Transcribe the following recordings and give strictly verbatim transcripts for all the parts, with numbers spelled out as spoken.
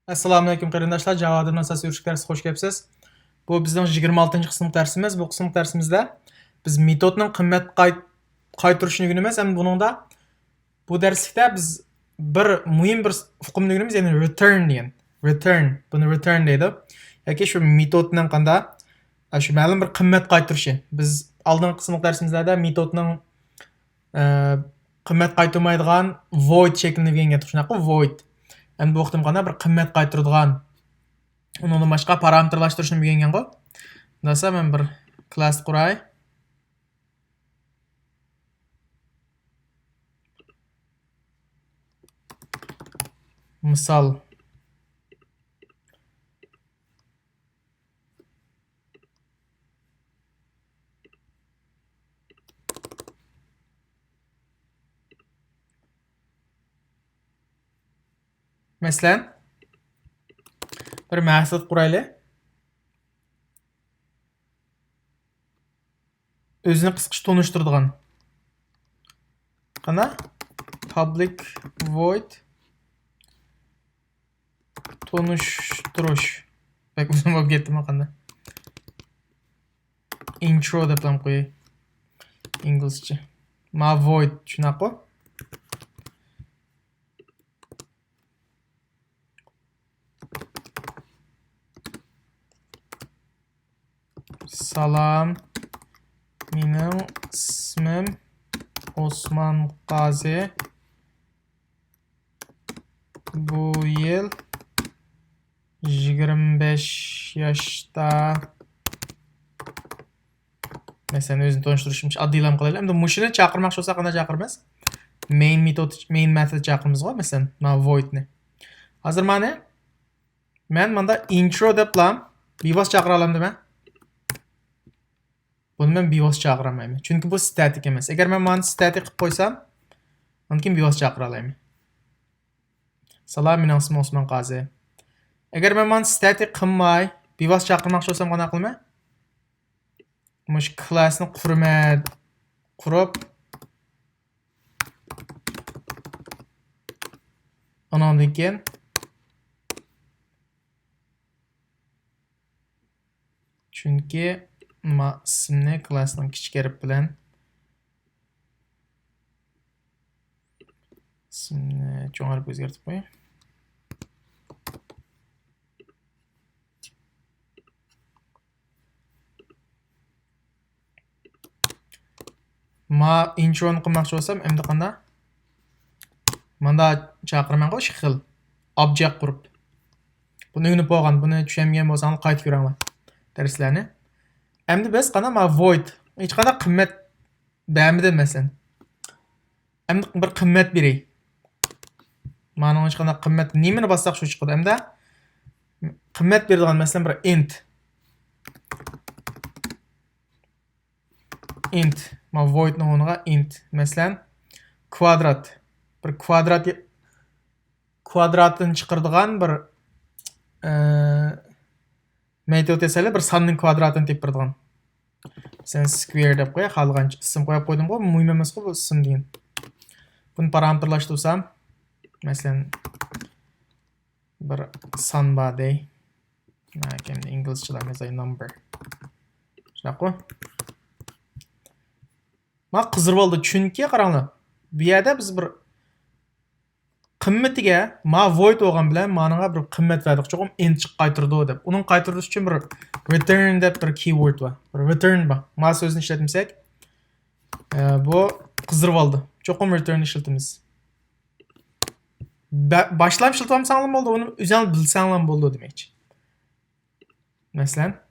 ئەسسالامۇئەلەيكۇم قېرىنداشلار، جاۋادىن ئاساسىي ئۆرۈشلۈك دەرسىگە خوش كەپسىز. بۇ بىزنىڭ يىگىرمە ئالتىنچى قىسىم دەرسىمىز. بۇ قىسىم دەرسىمىزدە بىز مېتودنىڭ قىممەت قاي-، قايتۇرۇشىنى ئۆگىنىمىز ھەم بۇنىڭدا، بۇ دەرسلىكتە بىز بىر مۇھىم بىر ئۇقۇمنى ئۆگىنىمىز، يەنى return دېگەن. Return، بۇنى return دەيدۇ. ياكى شۇ مېتودنىڭ قاندا، شۇ مەلۇم بىر قىممەت قايتۇرۇشى. بىز ئالدىنقى قىسىملىق دەرسىمىزلەردە مېتودنىڭ ئە، قىممەت قايتۇرمايدىغان void شەكلىنى ئۆگەنگەنتۇق، شۇنداققۇ؟ Void. ئەمدى بۇ قېتىم قانداق بىر قىممەت قايتۇرىدىغان، ئۇنىڭدىن باشقا پارامېتىرلاشتۇرۇشنى ئۆگەنگەنغۇ. ئۇنداقسا مەن بىر كلاس قۇراي. مىسال. مەسىلەن، بىر مەھسۇلات قۇرايلى. ئۆزىنى قىسقىچە تونۇشتۇرىدىغان. قانا؟ Public void تونۇشتۇرۇش. بەك ئۇزۇن بولۇپ كەتتىمۇ قانداق؟ Intro دەپلا قوياي. ئىنگلىزچە. ما void، شۇنداققۇ؟ سالام، مېنىڭ ئىسمىم ئوسمان قازى. بۇ يىل يىگىرمە بەش ياشتا. مەسىلەن، ئۆزىنى تونۇشتۇرۇشنى ئاددىيلام قىلايلى. ئەمدى مۇشۇنى چاقىرماقچى بولساق، قانداق چاقىرىمىز؟ Main method، main method چاقىرىمىزغۇ، مەسىلەن، مانا void نى. ھازىر مانا مەن ماندا intro دەپلا بىۋاسىتە چاقىرالامدىمەن؟ بۇنى مەن بىۋاسىتە چاقىرالمايمەن، چۈنكى بۇ static ئەمەس. ئەگەر مەن مانى static قىلىپ قويسام، ئاندىن كېيىن بىۋاسىتە چاقىرالايمەن. سالام، مېنىڭ ئىسمىم ئوسمان قازى. ئەگەر مەن مانى static قىلماي، بىۋاسىتە چاقىرماقچى بولسام، قانداق قىلىمەن؟ مۇشۇ كلاسنى قۇرىمەن، قۇرۇپ، ئاناندىن كېيىن، چۈنكى ما ئىسىمنى كلاسنىڭ كىچىك ھەرپ بىلەن، ئىسىمنى چوڭ ھەرپ ئۆزگەرتىپ قوياي. ما intro نى قىلماقچى بولسام، ئەمدى قانداق؟ ماندا چاقىرىمەنغۇ ئىككى خىل object قۇرۇپ. بۇنى ئۆگىنىپ بولغان، بۇنى چۈشەنمىگەن بولساڭلار قايتا كۆرۈڭلار دەرسلەرنى. ئەمدى بىز قانداق، ما void، ھېچقانداق قىممەت بەرمىدى، مەسىلەن. ئەمدى بىر قىممەت بېرەي. مانىڭ ھېچقانداق قىممەت، نېمىنى باسساق شۇ چىقىدۇ. ئەمدى قىممەت بېرىدىغان، مەسىلەن، بىر int. Int. ما void نىڭ ئورنىغا int. مەسىلەن، كۋادرات. بىر كۋادرات، كۋادراتتىن چىقىرىدىغان بىر، ئە، مېتود ياسايلى، بىر ساننىڭ كۋادراتىنى تېپىپ بېرىدىغان. مەسىلەن، square دەپ قوياي، خالىغانچە ئىسىم قويۇپ قويدۇمغۇ، مۇھىم ئەمەسقۇ بۇ ئىسىم دېگەن. بۇنى پارامېتىرلاشتۇرسام، مەسىلەن، بىر سان بار دەي. ماكەمدە ئىنگلىزچىلار يازاي، number. شۇنداققۇ؟ ما قىزىرىۋالدى، چۈنكى قاراڭلار، بۇ يەردە بىز بىر قىممىتىگە ما void بولغان بىلەن مانىڭغا بىر قىممەت بەردۇق، چوقۇم int قايتۇرىدۇ دەپ. ئۇنىڭ قايتۇرۇش ئۈچۈن بىر return دەپ بىر keyword بار، بىر return بار. ما سۆزنى ئىشلەتمىسەك، ئە، بۇ قىزىرىۋالدى. چوقۇم return ئىشلىتىمىز. بە-، باشلام ئىشلىتىۋالمىساڭلار بولدى، ئۇنى ئۆزۈڭ بىلسەڭلار بولدى دېمەكچى. مەسىلەن،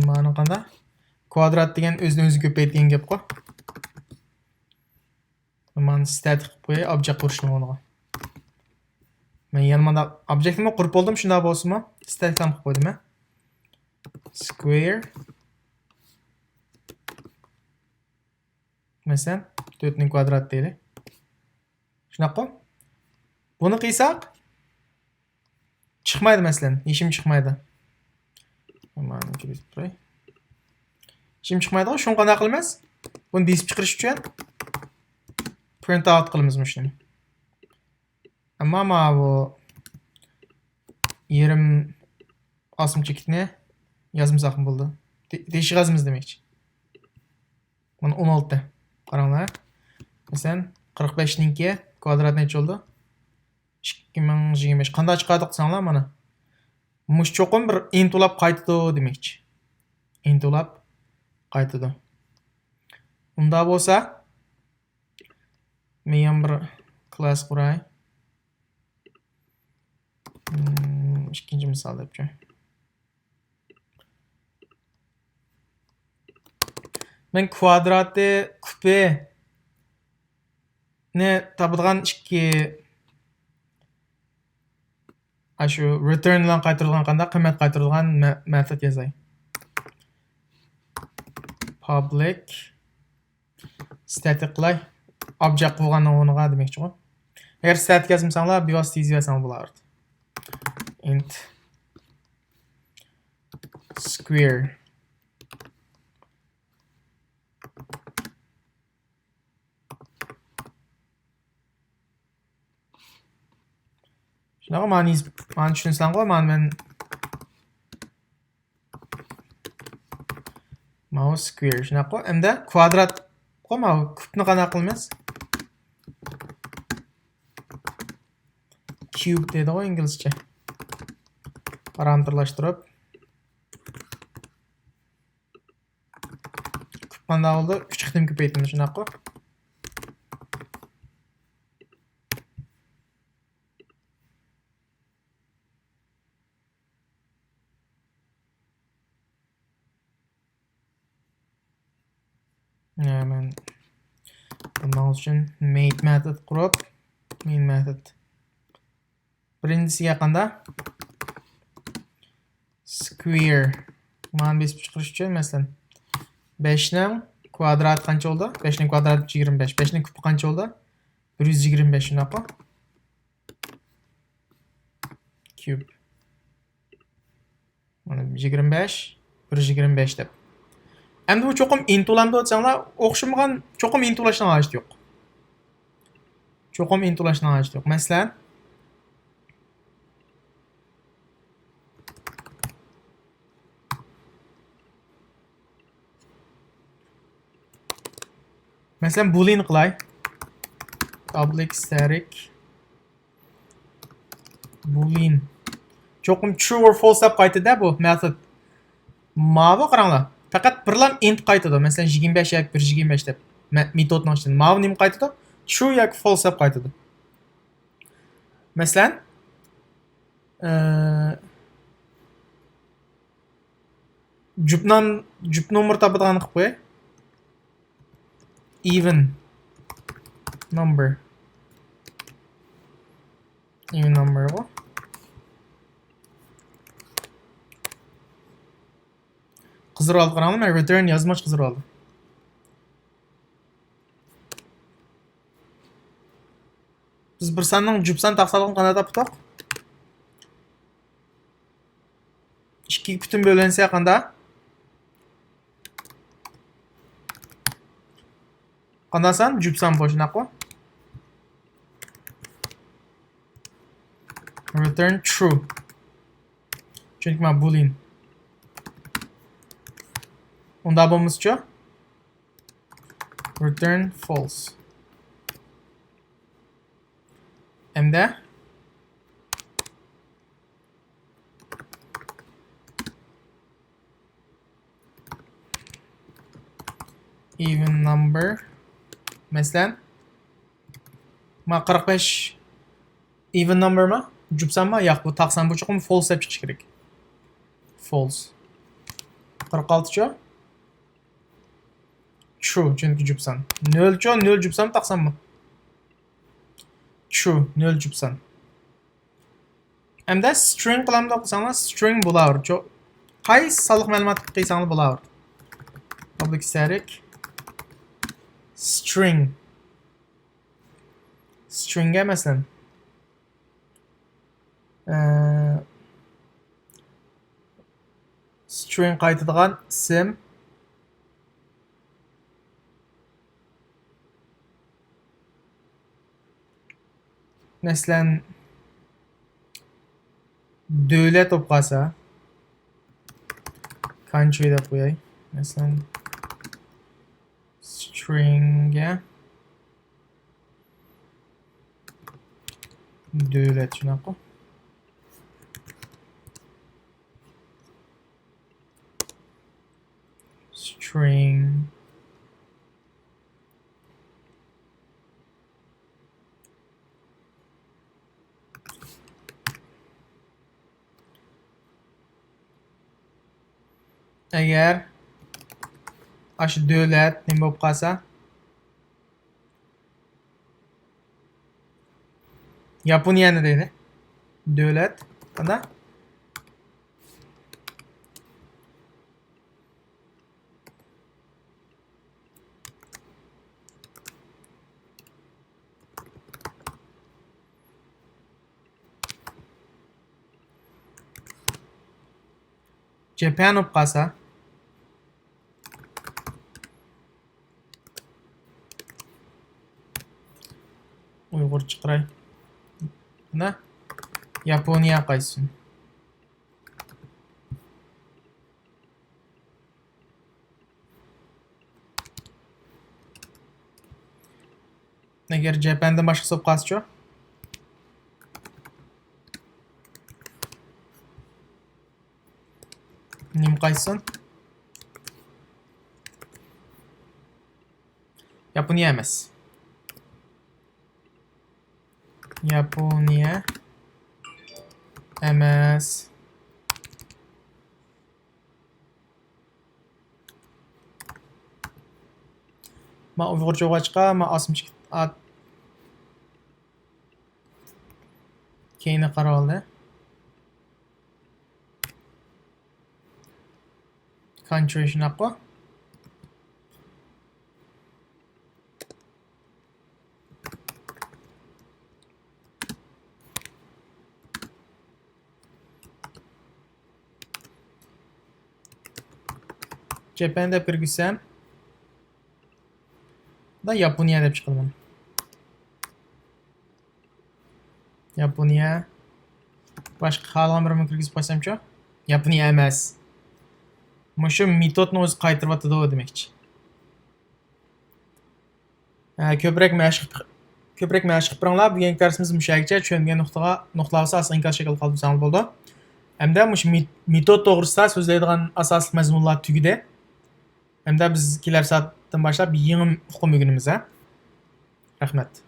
مانا قانداق؟ كۋادرات دېگەن ئۆزىنى ئۆزى كۆپەيتكەن گەپقۇ. مانا static قىلىپ قوياي، object قۇرۇشنىڭ ئورنىغا. مەن يەنە مانا object نىمۇ قۇرۇپ بولدۇم، شۇنداق بولسىمۇ static ھەم قىلىپ قويدۇم ھە. Square. مەسىلەن، تۆتنىڭ كۋادراتى دەيلى. شۇنداققۇ؟ بۇنى قىلساق، چىقمايدۇ مەسىلەن. ھېچنېمە چىقمايدۇ. مانا، يېشىم چىقمايدىغۇ، شۇنى قانداق قىلىمىز؟ بۇنى بېسىپ چىقىرىش ئۈچۈن print out قىلىمىز مۇشۇنى. ئەمما ماۋۇ يېرىم ئاسما چېكىتنى يازمىساقمۇ بولىدۇ. دېيىشىغا يازىمىز دېمەكچى. مانا ئون ئالتە. قاراڭلار. مەسىلەن، قىرىق بەشنىڭكى كۋادراتى نەچچە بولىدۇ؟ ئىككى مىڭ يىگىرمە بەش. قانداق چىقاردۇق دېسەڭلار مانا. مۇشۇ چوقۇم بىر ئىنتۇلاپ قايتىدۇ دېمەكچى. ئىنتۇلاپ قايتىدۇ. ئۇنداق بولسا، مەن يەنە بىر كلاس قۇراي. مم، ئىككىنچى مىسال دەپچۇ. مەن كۋادراتى، كۇپىنى تاپىدىغان ئىككى، ئاشۇ return بىلەن قايتۇرۇلغان، قانداق قىممەت قايتۇرۇلغان مە-، method يازاي. Public static لاي، object بولغاننىڭ ئورنىغا دېمەكچىغۇ. ئەگەر static يازمىساڭلار، بىۋاسىتە يېزىۋەرسەڭلار بولار. Int square. شۇنداققۇ، مانا يېزىپ، مانا چۈشىنىسەنغۇ، مانا مەن ماۋۇ square، شۇنداققۇ؟ ئەمدى كۋادراتقۇ، ماۋۇ كۇبنى قانداق قىلىمىز؟ Cube دەيدىغۇ ئىنگلىزچە. پارامېتىرلاشتۇرۇپ. كۇب قانداق بولدى؟ ئۈچ قېتىم كۆپەيتىمىز، شۇنداققۇ؟ يا، مەن بۇنىڭ ئۈچۈن main method قۇرۇپ، main method. بىرىنچىسىگە قانداق؟ Square. مانا بېسىپ چىقىرىش ئۈچۈن، مەسىلەن، بەشنىڭ كۋادراتى قانچە بولدى؟ بەشنىڭ كۋادراتى يۈز يىگىرمە بەش. بەشنىڭ كۇبى قانچە بولدى؟ بىر يۈز يىگىرمە بەش، شۇنداققۇ؟ Cube. مانا يىگىرمە بەش، بىر يۈز يىگىرمە بەش دەپ. ئەمدى بۇ چوقۇم ئىنتۇلامدۇ دېسەڭلار، ئوخشىمىغان، چوقۇم ئىنتۇلاشنىڭ ھاجىتى يوق. چوقۇم ئىنتۇلاشنىڭ ھاجىتى يوق. مەسىلەن، مەسىلەن، boolean قىلاي. Public static boolean. چوقۇم true or false دەپ قايتىدۇ بۇ method. ماۋۇ قاراڭلار. پەقەت بىرلام int قايتىدۇ. مەسىلەن، يىگىرمە بەش ياكى بىر يۈز يىگىرمە بەش دەپ. مە-، مېتودنىڭ ئىچىدە. ماۋۇ نېمە قايتىدۇ؟ True ياكى false دەپ قايتىدۇ. مەسىلەن، ئە، جۈپ نام-، جۈپ نومۇر تاپىدىغان قىلىپ قوياي. Even number. Even number غۇ. قىزىرىۋالدى، قاراڭلار، مەن return يازماچ قىزىرىۋالدى. بىز بىر ساننىڭ جۈپ سان تاقىسانلىقىنى قانداق تاپتۇق؟ ئىككىگە پۈتۈن بۆلۈنسە قانداق؟ قانداق سان؟ جۈپ سان بولۇشى شۇنداققۇ؟ Return true. چۈنكى مانا boolean. ئۇنداق بولمىسىچۇ؟ Return false. ئەمدى even number. مەسىلەن، ما قىرىق بەش even number ما؟ جۈپ سانما؟ ياق، بۇ تاق سان، بۇ چوقۇم false دەپ چىقىشى كېرەك. False. قىرىق ئالتىچۇ؟ True، چۈنكى جۈپ سان. نۆلچۇ؟ نۆل جۈپ سان، تاق سانما؟ True، نۆل جۈپ سان. ئەمدى string قىلامدۇق دېسەڭلار، string بولاۋېرىدۇ. قايسى سانلىق مەلۇمات قىلساڭلار بولاۋېرىدۇ. Public static string. Stringگە مەسىلەن، string قايتىدىغان ئىسىم. مەسىلەن، دۆلەت بولۇپ قالسا، country دەپ قوياي. مەسىلەن، string گە دۆلەت، شۇنداققۇ؟ String. ئەگەر ئاشۇ دۆلەت نېمە بولۇپ قالسا، ياپونىيەنى دەيلى. دۆلەت قانداق؟ جاپان بولۇپ قالسا، ئۇيغۇر چىقىراي. مانا، ياپونىيە قايسىسۇن؟ ئەگەر جاپاندىن باشقىسى بولۇپ قالسىچۇ؟ نېمە قايسىسۇن؟ ياپونىيە ئەمەس. ياپونىيە ئەمەس. ما ئۇيغۇرچە بولغاچقا، ما ئاسمىچ ئات. كەينى قاراۋالدى. Country شۇنداققۇ؟ جاپان دەپ كىرگۈزسەم، دا ياپونىيە دەپ چىقىدۇ مانا. ياپونىيە. باشقا خالىغان بىرىمنى كىرگۈزۈپ قويسامچۇ؟ ياپونىيە ئەمەس. مۇشۇ مېتودنى ئۆزى قايتۇرۇۋاتىدۇ دېمەكچى. ھە، كۆپرەك مەشىق، كۆپرەك مەشىق قىلىپ بېرىڭلار. بۈگۈنكى دەرسىمىز مۇشۇ يەرگىچە. چۈشەنمىگەن نۇقتىغا، نۇقتىلارغا ئاساسەن ئىنكاس شەكلىدە قالدۇرساڭلار بولىدۇ. ھەمدە مۇشۇ مېت-، مېتود توغرىسىدا سۆزلەيدىغان ئاساسلىق مەزمۇنلار تۈگىدى. ھەمدە بىز كېلەر سائەتتىن باشلاپ يېڭى ئۇقۇم ئۆگىنىمىز، ھە؟ رەھمەت.